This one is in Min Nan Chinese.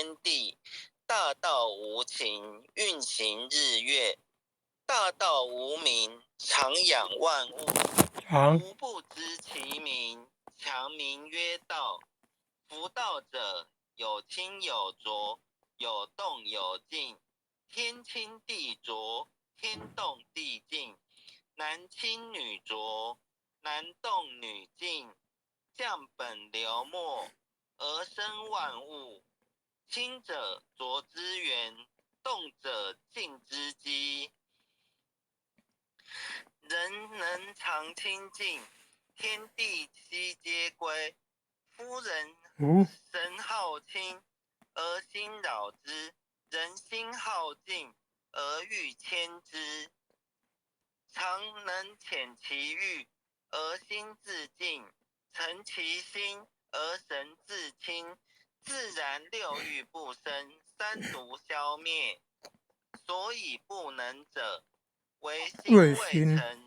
天地。大道無情，運行日月；大道無名，長養萬物。長吾不知其名，強名曰道。夫道者，有清有濁，有動有靜。天清地濁，天動地靜。男清女濁，男動女靜。降本流末，而生萬物。清者濁之源，動者靜之基。人能常清靜，天地悉皆歸。夫人神好清，而心擾之；人心好靜，而欲牽之。常能遣其欲，而心自靜；誠其心，而神自清。自然六欲不生，三毒消滅。所以不能者，為心未未心誠。